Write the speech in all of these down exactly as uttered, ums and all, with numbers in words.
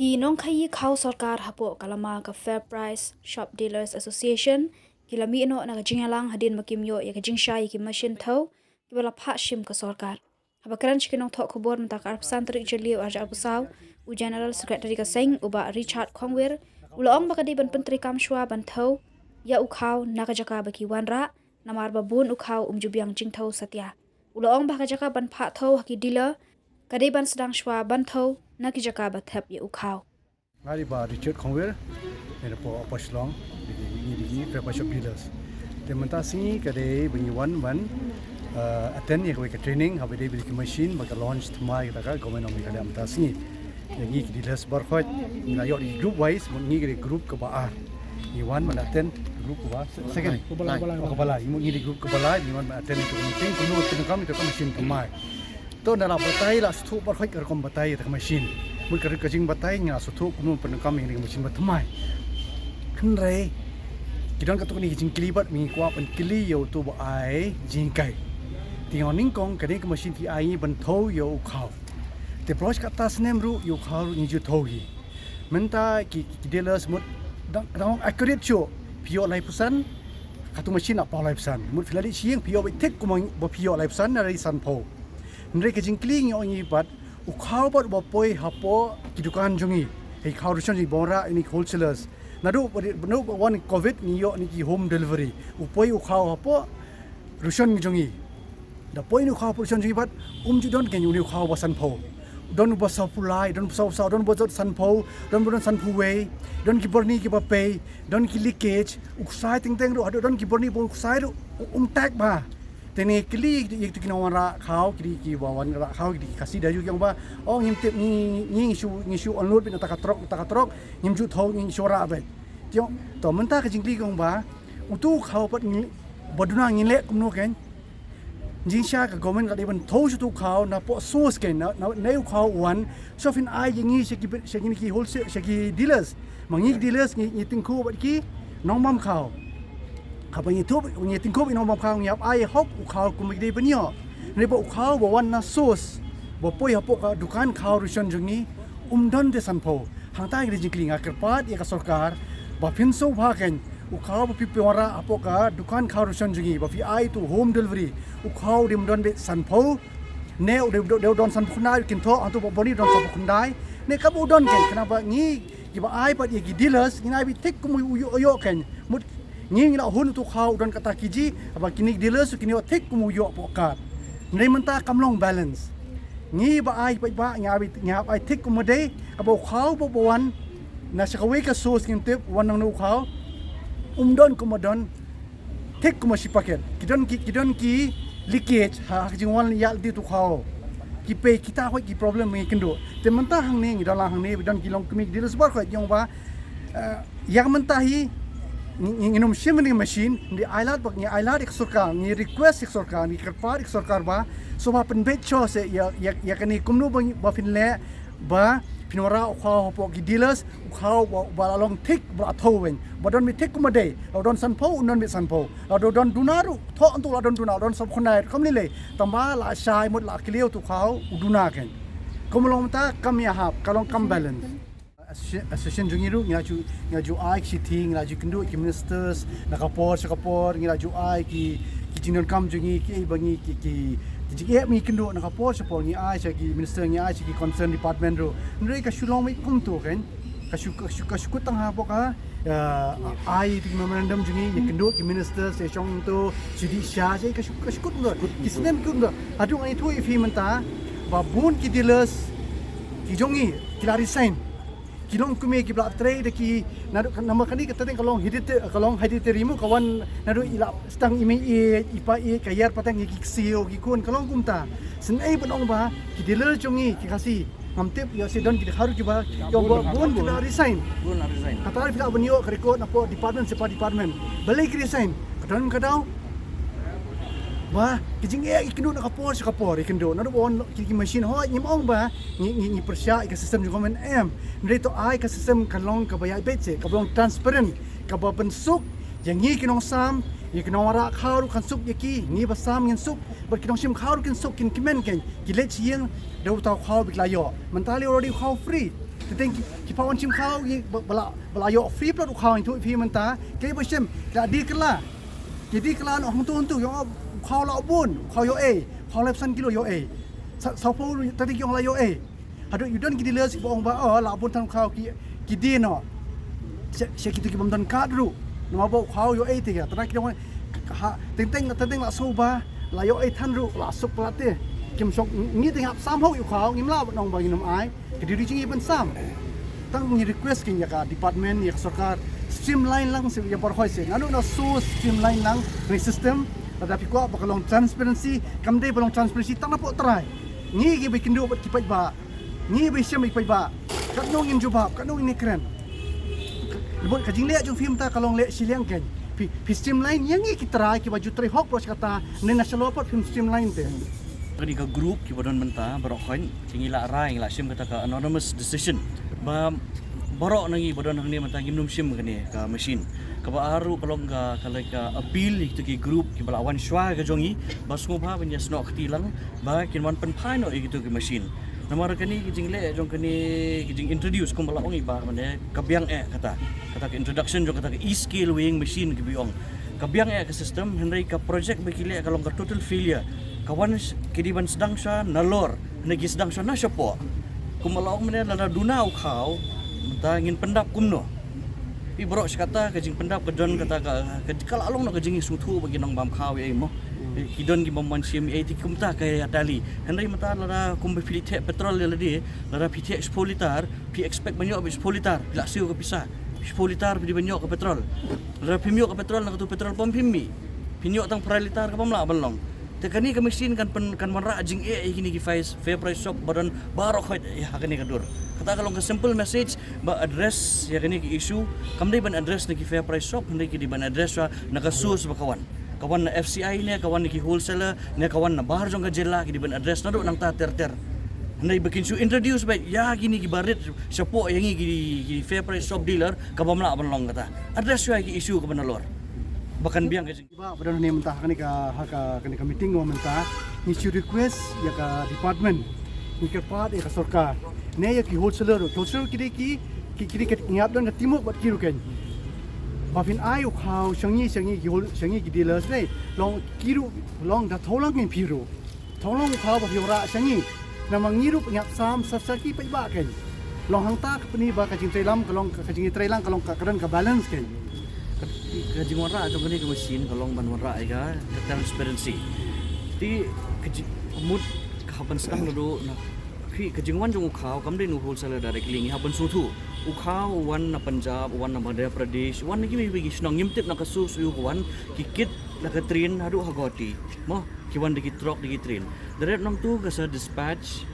Ki nongkhaii khaw sorkar hapoh ka lama ka Fair Price Shop Dealers Association ki la mih noh na ka jingïalang hadien ba kim ïoh ïa ka jingshai ïa ki mashin thew kiba la phah shim ka sorkar. Haba kren sha ki nongthoh khubor mynta ka arphew san tarik Jylliew arhajar arphew saw, u General Secretary ka seng u Bah Richard Khongwir u la ong ba ka dei ban pyntreikam shuwa ban thew ïa u khaw na ka jaka ba ki wanrah, namar ba bun u khaw um ju biang jingthew satia. U la ong ba ha ka jaka ban phah thew ha ki dealer, ka dei ban sdang shuwa ban thew na ki jaka ba thep ïa u khaw. Nga dei Bah Richard Khongwir, nga dei hapoh Upper Shillong, dei ngi dei ki Fair Price Shop Dealers. Te mynta sngi ka dei ba ngi wan ban uh, attend ïa kawei ka training haba dei ba dei ki machine ba ka launch thymmai kata ka Government of Meghalaya mynta sngi. Ïa ngi ki dealers baroh khoit ngi la ïoh dei group wise, mut ngi ka dei group kaba ar. Ngi wan ban attend group kaba second. Kaba lai, kaba lai. Oh, kaba lai. Mut ngi dei group kaba lai, ngi wan ban attend ïa ka meeting, kumno pyndonkam ïa ka machine thymmai. To ngi la batai, la sngewthuh baroh khoit ka rukom batai ïa ka machine. Mut ka, ka jingbatai ngi la sngewthuh kumno pyndonkam ïa ka machine ba thymmai. Hynrei ki don katto katne ki jingkylli bad ngi kwah ban kylli ïa uto ba ai jinghikai. Te nga nyngkong, kane ka machine phi ai ngi ban thew ïa u khaw. Te baroh kata snem ruh ïa u khaw ruh ngi ju thew hi. Mynta ki, ki dealers mut dang, dang accurate shuh, phi ïoh laiphew san, katu machine la paw laiphew san. Mut phi la leit sha ïing phi ïoh beit thik kumba phi ïoh laiphew san, na ri sanphew. Hynrei ka jingkylli ngi ong ngi bad u khaw bad uba poi hapoh ki dukan jong ngi, ha ki khaw ration jong ngi ba wanrah ïa ki wholesalers. Naduh ba, naduh ba wan covid ngi ïoh ïa ki home delivery. U poi u khaw hapoh ration jong ngi. Da poi u khaw hapoh ration jong ngi bad um ju don keiñ une u khaw ba sanphew. Don uba sawphew lai, don uba sawphew saw, don uba don sanphew, don uba don sanphew wei, don ki byrni kiba pei, don ki leakage, u ksai teng teng ruh, haduh don ki byrni ba u ksai ruh um tak bha. Te ngi kylli ïa kito ki nongwanrah khaw, ki dei kiba wanrah khaw, ki dei ki Khasi, da ïoh ki ong ba, oh ngim tip, ngi, ngi, ngi shu, ngi shu unload beit na kata ka trok, na kata ka trok, ngim ju thew, ngi shu rah beit. Te ong, to mynta ka jingkylli ki ong ba, uto u khaw pat ngi, ba duna ngin leh kumno keiñ. Jingshisha ka government ka dei ban thew sha uto u khaw napoh source keiñ, na, na, na u khaw u wan, shuwa phin ai ïa ngi sha ki, sha kine ki wholesale, sha ki dealers. Ma ngi ki dealers ngi, ngi tyngkhuh bad ki nongbam khaw. Haba ngi tyngkhuh, ngi tyngkhuh bad ki nongbam khaw ngi hap ai hok u khaw kumba ki dei ban ïoh. Hynrei ba u khaw ba wan na source, ba poi hapoh ka dukan khaw ration jong ngi, um don te sanphew. Hangta ngi dei jingkylli, nga kyrpad ïa ka sorkar ba phin sngewbha keiñ, u khaw ba phi, phi wanrah hapoh ka dukan khaw ration jong ngi ba phi ai to home delivery, u khaw u dei ban don beit sanphew. Ne u dei, dei, dei don sanphew khyndai, kin thoh hangto ba bun u don sanphew khyndai. Ne kaba u don keiñ, khnang ba ngi kiba ai pat ïa ki dealers ngin ai beit thik kumba u ïoh, ïoh keiñ. Mut ngi, ngi la hun uto u khaw u don kata ki ji, haba kine ki dealers kin ïoh thik kumba u ïoh hapoh card. Hynrei mynta kam long balance. Ngi ba ai pat ba ngi ai, ngi hap ai thik kumba dei, haba u khaw ba, ba wan na sha kawei ka source ngim tip wan nangno u khaw, um don kumba don thik kumba shi packet. Ki don ki, ki don ki leakage ha, ha ka jingwan ïalade uto u khaw. Ki pei kita khoit ki problem ngi kynduh. Te mynta hangne ngi don lang hangne, ba don ki longkmie ki dealers baroh khoit ki ong ba, eh, ïa ka mynta hi ngi, ngi, ngin ym shim ïa kane ka machine, ngi ailad ba, ngi ailad ïa ka sorkar, ngi request ïa ka sorkar, ngi kyrpad ïa ka sorkar ba sngewbha pynbeit shuh seh ïa, ïa, ïa kane kumno ba ngi, ba phin leh ba phin wanrah u khaw hapoh ki dealers, u khaw ba, ba la long thik, ba la thew weng, ba don beit thik kumba dei, la don sanphew, un don beit sanphew, la don duna ruh, thoh hangto la don duna, la don sanphew khyndai, kam lei lei, tangba la shai mut la kylliaw uto u khaw u duna keiñ. Kumba long mynta kam ïahap, ka long kam balance. Association, association jong ngi ruh ngi la ju, ngi la ju ai ki shithi, ngi la ju kynduh ki ministers na ka por sha ka por, ngi la ju ai ki, ki jingdonkam jong ngi, kiei ba ngi ki, ki, ki jingeh ba ngi kynduh na ka por sha ka por ngi ai sha ki minister, ngi ai sha ki concern department ruh. Hynrei ka shu long beit kumto keiñ. Ka shu, ka shu, ka shu kut tang hapoh ka, eh, ai ïa ki memorandum jong ngi, ïakynduh ki ministers, ïashong kumto, shu dih sha, sha, ka shu, ka shu kut kumto. Ki snem kut kumto. Haduh nga ïathuh ïa phi mynta ba bun ki dealers ki jong ngi ki la resign. Ki longkmie kiba la trei da ki, naduh ka, namar kane ka teng ka long hereditary, ka long hereditary mo, ka wan naduh i la sdang i mei ïeit, i pa ïeit, ka ïar pateng ïa ki ksiew ki khun, ka long kumta. Sngewbha ban ong ba ki dealer jong ngi ki Khasi, ngam tip ïa, sdang ki dkhar kiba, ki ong ba bun ki la resign. Bun la resign. Kata phi lah ban ïoh ka record napoh department sha department. Balei ki resign? Ka don ka daw ba ki jingeh ki kynduh na ka por sha ka por ki kynduh. Naduh ba wan ki, ki machine, hooid ngim ong ba ngi, ngi, ngi pyrshah ïa ka system jong government, em. Hynrei to ai ka system kan long kaba ïaid beit seh, kaba long transparent, kaba pynsuk ïa ngi ki nongsam, ïa ki nongwanrah khaw ruh kan suk ïa ki, ngi ba sam ngin suk, bad ki nongshim khaw ruh kin suk, kin kmen keiñ. Ki leit sha ïing da uta u khaw ba ki la ïoh. Mynta lei already u khaw free. Teng ki, ki phah wan shim khaw ki ba, ba la, ba la ïoh free plot u khaw, ïathuh ïa phi mynta. Ki ba shim, ki la die kylla. Ki die kylla noh hangto hangto, ïoh u khaw la bun, u khaw ïoh ei, u khaw laiphew san kilo ïoh ei. Sa, saphew ta dei ki ong la ïoh ei. Haduh ïa u don ki dealers kiba ong ba, oh, la bun tang u khaw ki, ki die noh. Sha, sha kito ki bym don card ruh. Namar ba u khaw ïoh ei te ka. Tang ki dang ha, teng teng, teng teng la shu ba, la ïoh ei than ruh, la suk palat te. Kim shong, ngi te ngap sam hok ïa u khaw, ngim lah ban ong ba ngin ym ai. Ka dei ruh jingim ban sam. Tang ngi request kein ïa ka department, ïa ka sorkar, streamline lang seh ïa baroh khoit seh. Naduh na source streamline lang, ni system, lada phi kwah ba ka long transparency, kam dei ba long transparency tang napoh trai. Ngi kiba ïakynduh bad ki paidbah. Ngi ba ïashem bad ki paidbah. Katno ngin jubab, katno ngin ïakren. Bad ka jingleh jong phi mynta ka long leh shiliang kein. Phi, phi streamline ïa ngi ki trai kiba ju trei hok baroh shi katta, ne na shalor pat phim streamline te. Kane ka group kiba don mynta baroh khoit, ki ngi la rai, ngi la shim kata ka unanimous decision ba baroh na ngi ba don hangne mynta ngim nym shim kane ka machine. Kaba ar ruh ka long ka, ka, like, ka appeal ïa kito ki group kiba la wan shuwa ka jong ngi, ba sngewbha ban ïa snoh kti lang ba kin wan pynphai noh ïa kito ki machine. Namar kane ka jingleh jong kane ka jing introduce kumba la ong i Bah mynne, ka biang eh kata. Kata ka introduction jong kata ka e-scale weighing machine kiba ong. Ka biang eh ka system, hynrei ka project ba ki leh ka long ka total failure. Ka wan sh-, ki dei ban sdang shuwa nalor, hynrei ki sdang shuwa na shapoh. Kumba la ong mynne, lada duna u khaw, mynta ngin pyndap kumno? Phi, baroh shi katta ka jingpyndap ka don kata ka, ka, ka la long noh ka jingïasngewthuh bad ki nongbam khaw ïa i mo. Ki don ki bym wan shim ïa i, te kumta ka ïa tali. Hynrei mynta lada kumba phi theh petrol ïa lade, lada phi theh shiphew litar, phi expect ban ïoh beit shiphew litar, phi la siew ka pisa. Shiphew litar phi dei ban ïoh ka petrol. Lada phim ïoh ka petrol na katu petrol pump phim mih. Phin ïoh tang phra litar, ka bym lah ban long. Te kane ka machine kan pyn, kan wanrah jingeh ïa kine ki fai-, fair price shop ba don baroh khoit ïa ha kane ka dur. Kata ka long ka simple message ba address ïa kane ka issue. Kam dei ban address na ki fair price shop, hynrei ki dei ban address shuwa na ka source ba ka wan. Ka wan na F C I ne ka wan na ki wholesaler ne ka wan na bar jong ka jylla, ki dei ban address naduh nangta ter ter. Hynrei ba kin shu introduce beit ïa kine kiba rit shapoh ïa ngi ki, ki fair price shop dealer, ka bym lah ban long kata. Address shuwa ïa ki issue kaba nalor ba kan biang ka jing Bah, ba don hangne mynta ha kane ka, ha ka, kane ka meeting wa mynta, ngi shu request ïa ka department, ngi kyrpad ïa ka sorkar, ne ïa ki wholesaler ruh, ki wholesaler ki dei ki, ki, ki dei ki, ngi hap don ka teamwork bad ki ruh kein. Ba phin ai u khaw sha ngi, sha ngi ki whole, sha ngi ki dealers ne, long ki ruh, long da thaw lang kein phi ruh. Thaw long u khaw ba phi wanrah sha ngi. Namar ngi ruh ngi hap sam sa sa ki paidbah kein. Long hangta ka pyni ba ka jingtrei lang ka long ka, ka jingtrei lang ka long ka, ka don ka balance kein. Ka, ka jingwanrah jong kane ka machine ka long ban wanrah ïa ka, ka transparency. Te ka jing, mut ka hap ban sdang naduh na, phi, ka jingwan jong u khaw kam dei na u wholesaler directly, ngi hap ban sngewthuh. U khaw u wan na Punjab, u wan na Madhya Pradesh, u wan na kiwei kiwei ki shnong, ngim tip na ka source uei u wan, ki kit na ka train haduh ha Guwahati. Mo? Ki wan da ki truck, da ki train. Direct nangtu ka sa dispatch,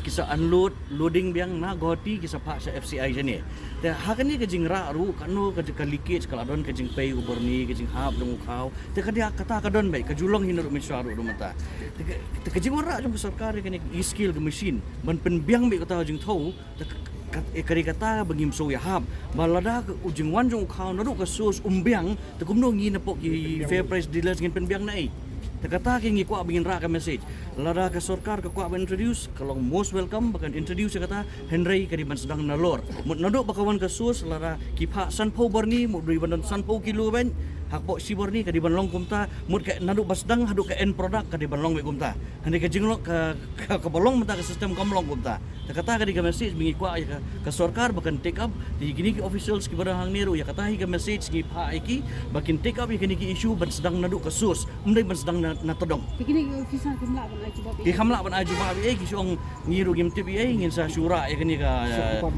ki sa unload, loading biang na Guwahati, ki sa phah sha F C I shane. Te ha kane ka jingrah ruh, kano ka, ka leakage, ka la don ka jingpei u byrni, ka jinghap jong u khaw. Te ka dei kata ka don beit, ka ju long hi naduh mynshuwa ruh, ruh mynta. Te ka, te ka jingwanrah jong ka sorkar ïa kane e-scale ka machine ban pynbiang beit kata ka jingthaw. Te ka, ka, eh, ka dei kata ba ngim shu ïahap. Ba lada ka, u jingwan jong u khaw naduh ka source um biang, te kumno ngi napoh ki fair price dealers ngin pynbiang na ei? Te kata ka ngi kwah ba ngin rah ka message. Lada ka sorkar ka kwah ban introduce, ka long most welcome ba kan introduce ïa kata, hynrei ka dei ban sdang nalor. Mut naduh ba ka wan ka source, lada ki phah sanphew byrni, mut dei ban don sanphew kilo beit, hapoh shi byrni ka dei ban long kumta, mut ka naduh ba sdang haduh ka end product ka dei ban long beit kumta. Hynrei ka jinglong ka, ka, kaba long mynta ka system kam long kumta. Te kata ka dei ka message ba ngi kwah ïa ka, ka sorkar ba kan take up, te ïa kine ki officials kiba dang hangne ruh ïa kata hi ka message ngi phah ïa ki ba kin take up ïa kine ki issue ban sdang naduh ka source, ym dei ban sdang na, na tdong. Te kine ki officer kim lah ban ai jubab ïa ki? Kam lah ban ai jubab ïa ki, ki shu ong ngi ruh ngim tip ïa ki, ngin sa shu rah ïa kane ka,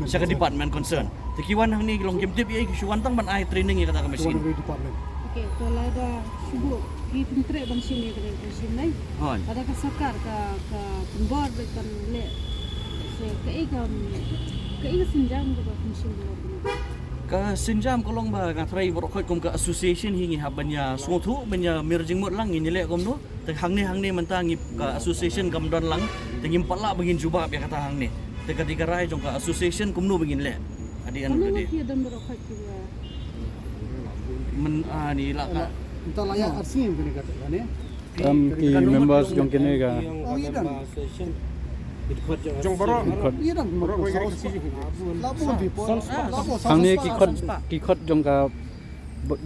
sha ka department concern. Te ki wan hangne ki long kim tip ïa ki, ki shu wan tang ban ai training ïa kata ka machine. Okay, to lada shu buh ki pyntrei ban shim ïa kane ka machine, nai? Hooid. Lada ka sorkar ka, ka pynbor bad kan leh, se kaei ka, kaei ka sienjam kaba pynshim bor? Ka sienjam ka long ba nga tharai baroh khoit kum ka association hi ngi hap ban ïa sngewthuh, ban ïa mir jingmut lang ngin ïa leh kumno. Te hangne, hangne mynta ngi ka association kam don lang, te ngim pat lah ba ngin jubab ïa kata hangne. Te ka dei ka rai jong ka association kumno ba ngin leh. At the end of the day. Kumno ngi don baroh khoit ki ba Myn, ah, ni la ka. Mynta la ïa arsien kane ka, kane. Em, ki members jong kine ka. Oh, ngi don. Jong baroh. Ki khot. Ïa dang baroh baroh baroh. Hangne ki khot, ki khot jong ka,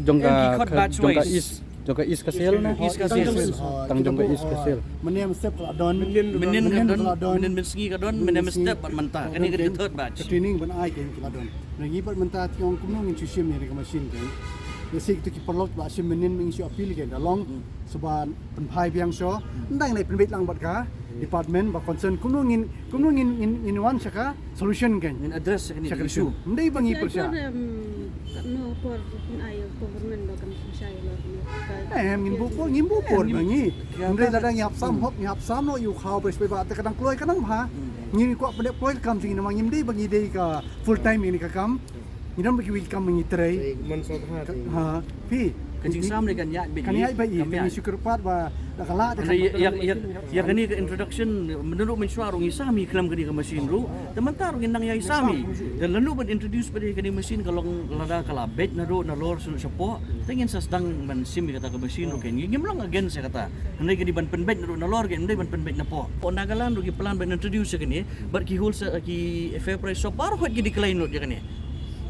jong ka, jong ka East, jong ka East Khasi Hills na. East Khasi Hills. Tang jong ka East Khasi Hills. Mynnin step ka la don. Mynnin ka don, mynnin mynstep ka don, mynnin step bad mynta. Kane ka third batch. Training ban ai ka la don. Ngi bad mynta te ong kumno ngin shu shim ïa ka machine te. Ïa shu tu ki paralok ba shim mynnin ngi shu appeal ka da long. Shu ban pynphai biang shuh. Nda ngi pynbeit lang bad ka department ba concern kumno ngin, kumno ngin, ngin, ngin wan sha ka solution ka. Ngin address sha ka issue. Nda ba ngi pyrshah. Katno por pyn ai government ba kan pynshai lor. Eh, ngin buh por, ngin buh por ba ngi. Nda lada ngi hap sam hok, ngi hap sam noh ïa u khaw ba shu ba te ka dang kloi ka nang bha. Ngi kwah pynbeit kloi ka kam jong ngi namar ngim dei ba ngi dei ka full time ïa ka kam. Ngi don ba ki wi kam ngi trei. Mon so bha. Ha, phi. Ka jingsam ne kan ïaid beit. Kan ïaid beit. Kan ïaid. Shu kyrpad ba da ka la da ka. Ïa, ïa, ïa kane ka introduction mynta ruh mynshuwa ruh ngi sam hi khlem kane ka machine ruh. Te mynta ruh ngin nang ïai sam hi. Te lano ban introduce beit kane ka machine ka long lada ka la beit naduh nalor sha shapoh. Te ngin sa sdang ban shim ïa kata ka machine ruh kan. Ngi ngim long against ïa kata. Hynrei kane ban pynbeit naduh nalor kan, hynrei ban pynbeit napoh. Nagaland ruh ki plan ban introduce ïa kane. Bad ki wholesale, ki fair price shop baroh ki decline lut ïa kane.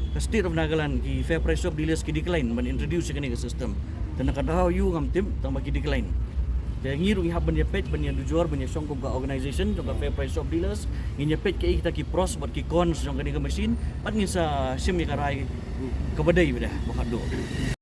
Ka State of Nagaland, ki fair price shop dealers ki decline ban introduce ïa kane ka system. Te na ka daw ïu ngam tip tang ba ki decline. Te ngi ruh ngi hap ban ïa peit, ban ïa dujor, ban ïa shong kum ka organization jong ka fair price shop dealers. Ngin ïa peit kaei kita ki pros bad ki cons jong kane ka machine. Bad ngin sa shim ïa ka rai kaba dei bad ba khadduh.